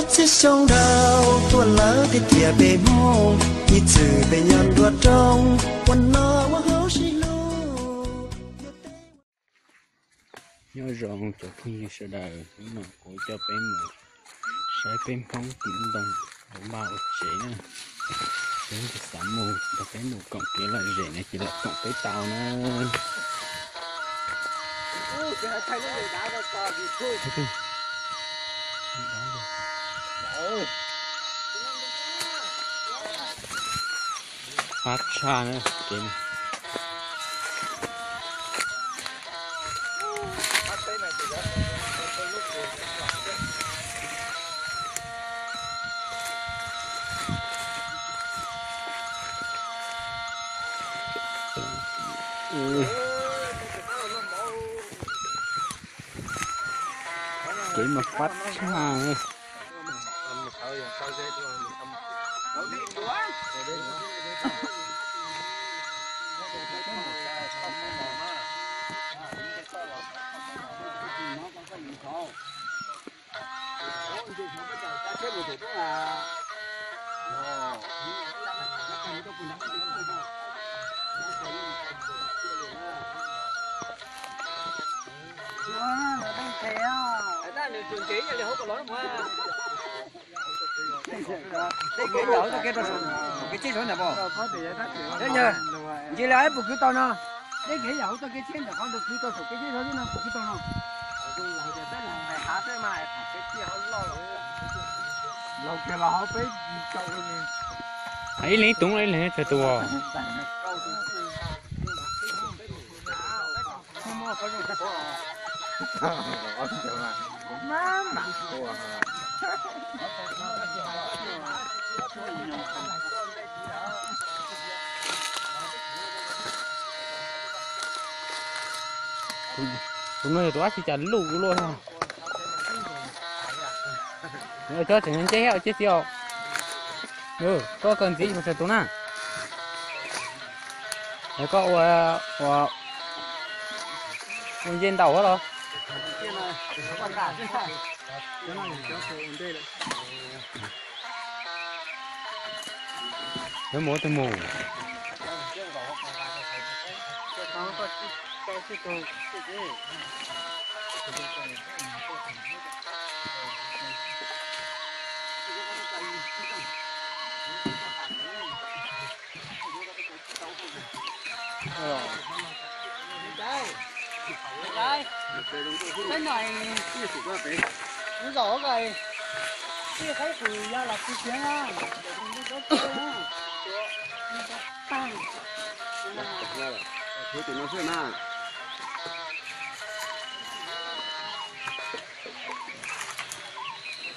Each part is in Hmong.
Txhiab xyoo dhau tuaj lawm thiab tias peb Hmoob ib txwm peb nyob nruab roob ua noj ua haus sib hlub. Nyob zoo cov phooj ywg sawv daws, hnub no kuv coj peb mus saib peb Hmoob tim ntoo hauv vaj ua tsev na. Peb mus xav mus, tau peb mus koom kev lom zem no ces los koom peb tau na. Qab tshaj na kev no. Kev mas qab tshaj. Deb kev yam hauv txoj kev rau saum kev tsheb saud ntag pom. Ntsis li ib puas kwv tau no, deb kev yam hauv txoj kev tsheb ntawm qhov ntawd kwv tau saum kev tsheb saud xwb no, puas kwv tau no. Laug kiag los hauv peb tau. Ib leeg ib tug, ib leeg tsawg tus. Tus no yog tus dab tsi cas luj luaj. Cov tseem nceb thiab, ua ciav txiv os. Koj kawg ntxiv yog tsawg tus na? Koj ua, ua, ua ncej ntaus los? Lawv mus ua twg mus?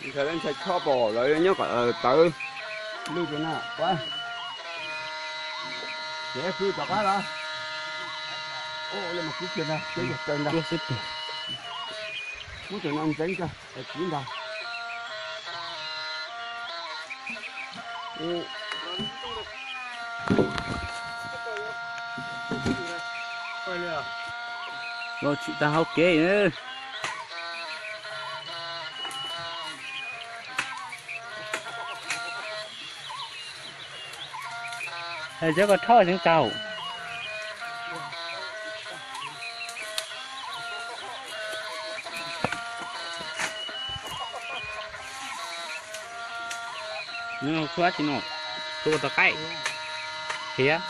Ntshai lawv ntshai choj pom lawv nyob kom tawv lwj rau na. Ces hwj tom qab los. Muab cov no ntxeev kag tsiv ntag. Los tsim tag hauv kev. Cov ko rho xeev tau. Txhua tsis no, txhua tau qaib. Khiav.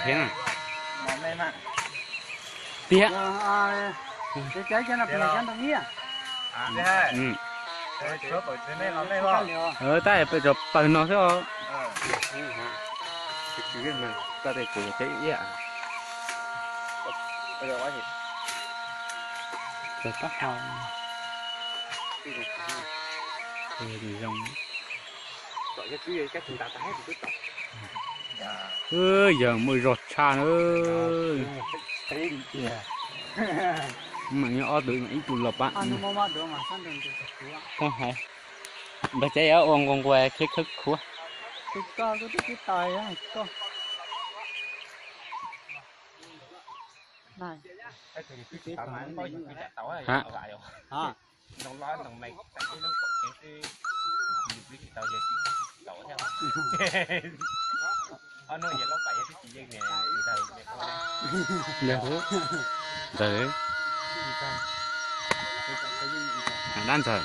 Khiav na. Tiag. Tab peb tso pawg no xwb os. Txog taub hau. Zoo. Yawg muaj zog tshaj na. Mas nyob ob tug mas ib tug los pab. Phooj hais npawg Txaiv ua nqua nqua khib khawb khuav. Ha, ntoo loj ntoo me, ib lub kaum tsev xwb, yus twb tsis tau yawg tsis tau thiab. Ob hnub yawg lub pam yawg twb tsis yeej niam ntxawg me ua. Ntxawg, ntxawg, dab ntxawg.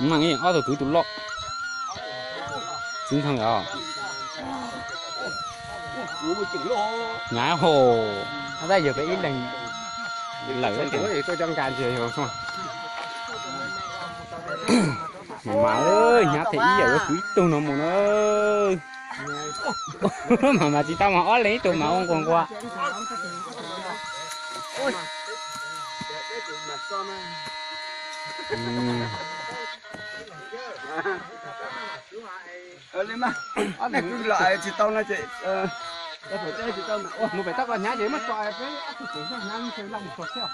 Mas ob tug kwv tus loj, txiv ntxawg os. Nyav hos, tab yog peb ib leeg lawm. Mas mas, hnyav thiaj ib yam yuav kwv ib tug no mus na. Mas mas tsis tau mas ob leeg ib tug mas ua nquag nquag. Ob tug kwv los tsis tau no ces mus pem toj ko hnyav ces muab tso peb ob tug kwv hnyav mus tso thiab.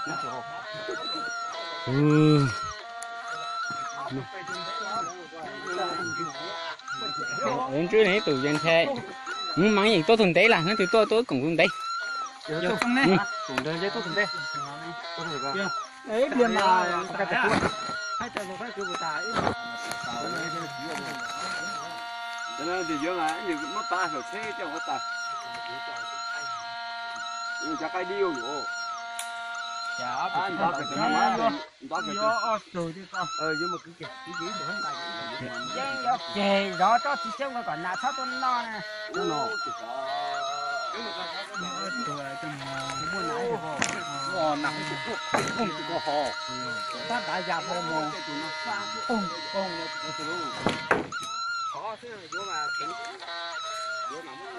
Ntswb ib tug yeej ntshe, mus mas yeej tuaj tug ntev las, leej twg tuaj tuaj koom tus ntev. Muab pab saum tsheb coj ua tas. Cov qaib dib ua luam. Yeej yuav ceg zov tsob txiv xyoob ko kom nas txhob tuaj noj na. Tab dav ya phob mus, poog poog. Qhov xwb yuav mas, yuav mas muab.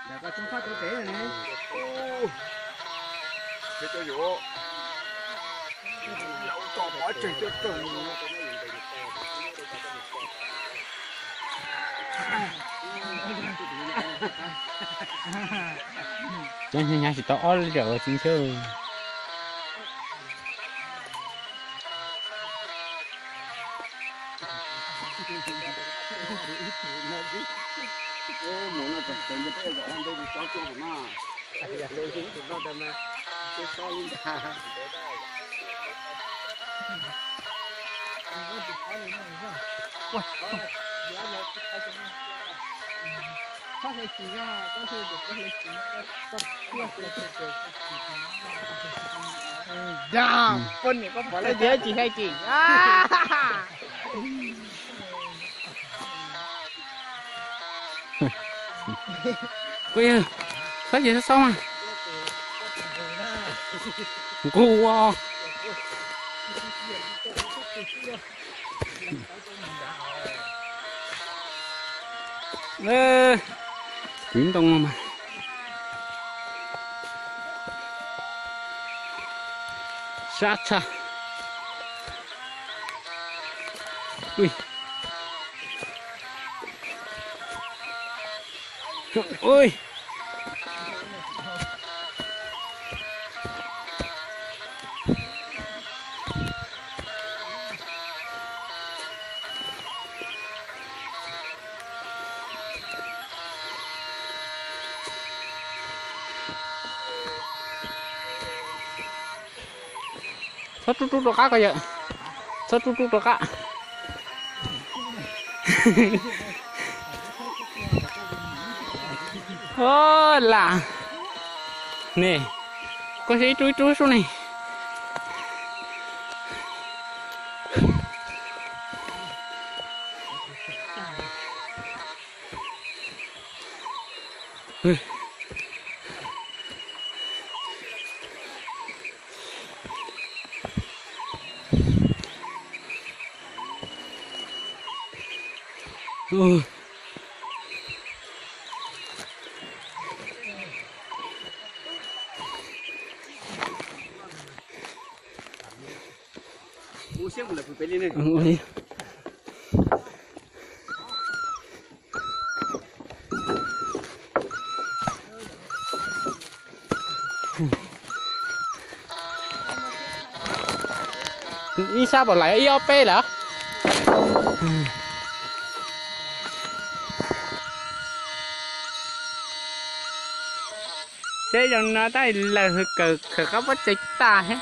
Ntawm koj tsob fab tuav tes ne. Ces cov yuav, lam ua tso pov tseg coj raws mus. Cov hnyav tsis tau ob lub rau txiv ntshe. Ya, poj niam koj pom lawm ces tsis hais tsis. Ua yog, txhob yog xauj mas. Nqus ua. Kwv ntoo mas sab tshaj. Ui. Ui. Txhob rub rub rov qab ko yawm. Txhob rub rub rov qab. Lam ne, koj ib rub ib rub sub ne. Ib sab puas laim ib ob peb lawm? Seb zoo no tab lawv kawm khawm qab pob tsaig tag thiab.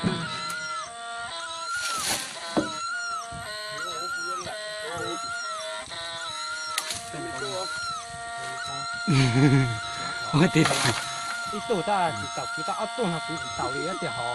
Ib tug tab tsis taus, kuv tab ob tug no kuv tsis taus li tiag hos.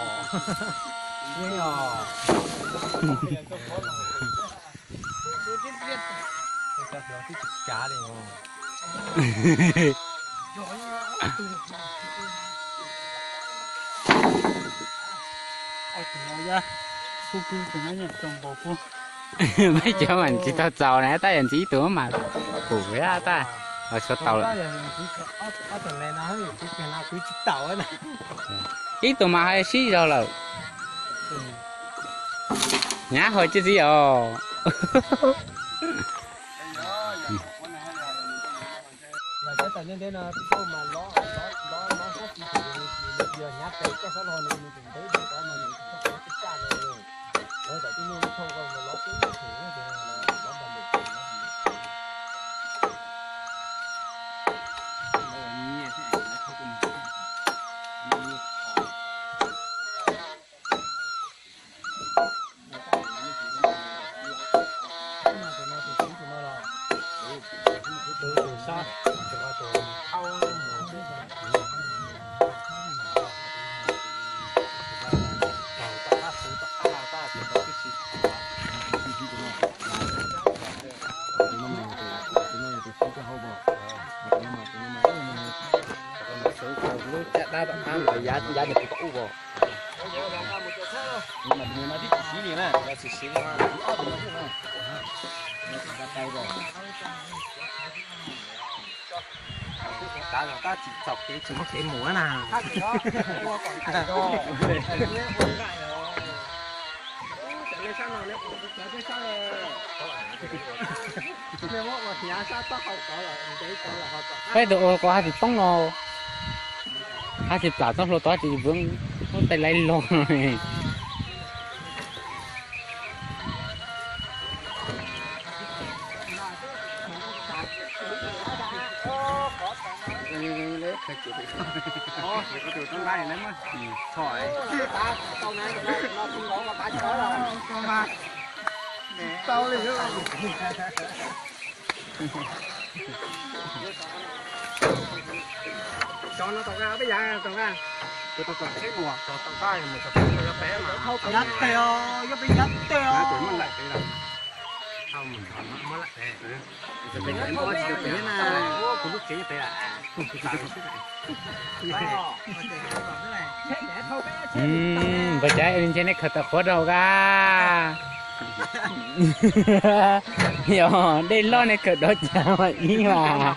Peb cov mas tsis tau txaus na, tab yog ntxiv ib tug mas pum tab, los tshuav tau lawm. Ib tug mas ho sib zog lawm. Nyab ho tsis txi os. Lub caj dab tom qab mas yav nws kuv kom ub os. Tab tsis txaus kev tsis muaj kev mus na. Peb tus ua koj haj tsis poob no, haj tsis plam txoj hlua tod tsis vwm, muab tais laib log no. Cov no tau nqa peb yav tau nqa. Nyab tes os, yog peb nyab tes os. Npawg Caiv, ntshe nej khaws tau qhuav rau ka. Yog dej loj nej khaws dov cas mas ib mas.